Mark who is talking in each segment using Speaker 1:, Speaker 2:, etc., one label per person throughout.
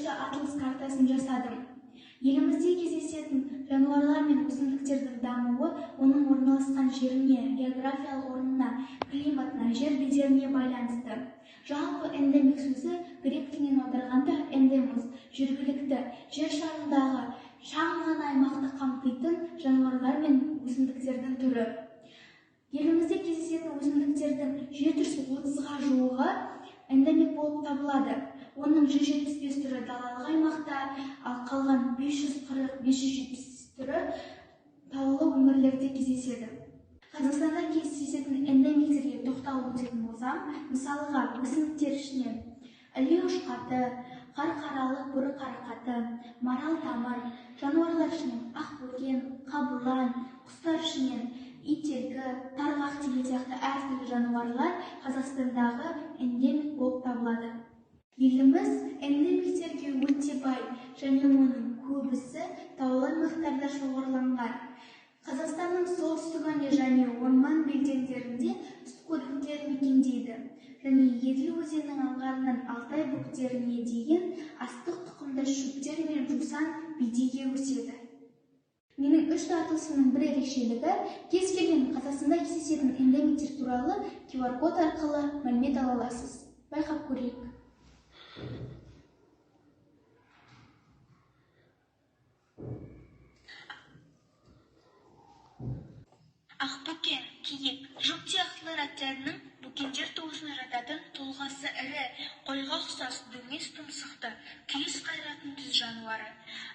Speaker 1: Үшті атлас картасын жасадым. Елімізде кездесетін жануарлар мен өсімдіктердің дамуы оның орналасқан жеріне, географиялық орнына, климатына, жер бедеріне байланысты. Жалпы эндемик сөзі грек тілінен аударғанда эндемос, жергілікті, жер шарындағы шағын ғана аймақты қамтитын жануарлар мен өсімдіктердің түрі. Елімізде кездесетін өсімдіктердің 730-ға жуығы эндемик болып табылады. Оның 175 түрі далалық аймақта, ал қалған 540-570 түрі таулы өңірлерде кездеседі. Қазақстанда кездесетін эндемиктерге тоқталып өтетін болсам, мысалға өсімдіктер ішінен іле ұшқаты, қарқаралы бөрі қарақаты, марал тамыр, жануарлар ішінен ақбөкен, қабылан, құстар ішінен ителгі, тарғақ деген сияқты әртүрлі жануарлар Қазақстандағы эндемик болып табылады. Еліміз эндемиктерге өте бай және оның көбісі таулы аймақтарда шоғырланған. Қазақстанның солтүстігінде және орман белдемдерінде сүтқоректілер мекендейді және Еділ өзенінің аңғарынан Алтай бөктеріне дейін астық тұқымды шөптер мен жусан бедеге өседі. Менің үшті атласымның бір ерекшелігі, кез келген Қазақстанда кездесетін эндемиктер туралы QR-код арқылы мәлімет ала аласыз. Байқап көрейік.
Speaker 2: Ақбөкен, киік, жұп-тұяқтылар отрядының бөкендер туысына жататын тұлғасы ірі, қойға ұқсас дөңес тұмсықты, күйіс қайыратын түз жануары.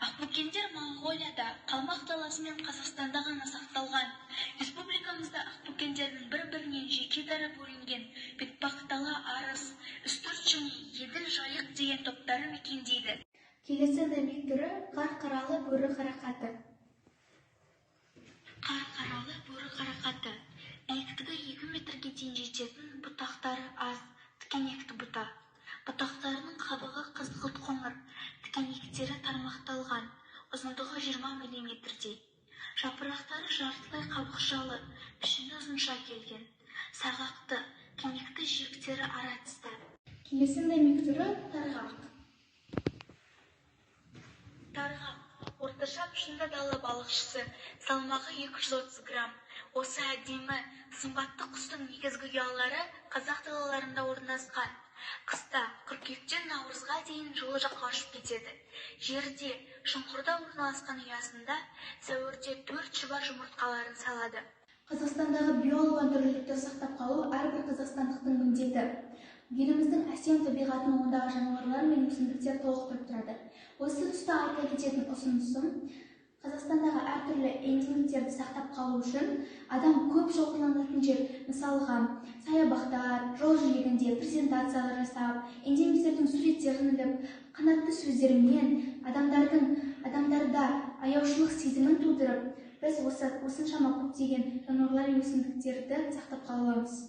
Speaker 2: Ақбөкендер Моңғолияда, Қалмақ даласы мен Қазақстанда ғана сақталған. Республикамызда ақбөкендердің бір-бірінен жеке дара бөлінген Бетпақдала, Арыс, Үстірт және Еділ, Жайық деген топтары мекендейді.
Speaker 1: Келесі эндемик түрі қарқаралы бөрі қарақаты.
Speaker 2: Қарқаралы бөрі қарақаты. Биіктігі 2 метрге дейін жететін, бұтақтары аз, тікенекті бұта. Бұтақтарының қабығы қызғылт қоңыр, тікенектері тармақталған, ұзындығы 20 миллиметрдей. Жапырақтары жартылай қабықшалы, пішіні ұзынша келген. Сағақты, кенекті жиектері ара тісті.
Speaker 1: Келесі эндемик түрі тарғақ.
Speaker 2: Тарғақ орташа пішінді дала балықшысы, салмағы 230 грамм. Осы әдемі, сымбатты құстың негізгі ұялары қазақ далаларында орналасқан. Қыста қыркүйектен наурызға дейін жылы жаққа ұшып кетеді. Жерде, шұңқырда орналасқан ұясында сәуірде 4 шұбар жұмыртқаларын салады.
Speaker 1: Қазақстандағы биоалуантүрлілікті сақтап қалу әрбір қазақстандықтың міндеті. Еліміздің әсем табиғатын ондағы жануарлар мен өсімдіктер толықтырып тұрады. Осы тұста айта кететін ұсынысым, Қазақстандағы әртүрлі эндемиктерді сақтап қалу үшін адам көп шоғырланатын жер, мысалға саябақтар, жол жиегінде презентациялар жасап, эндемиктердің суреттерін іліп, қанатты сөздермен адамдарда аяушылық сезімін тудырып, біз осыншама көптеген жануарлар мен өсімдіктерді сақтап қала аламыз.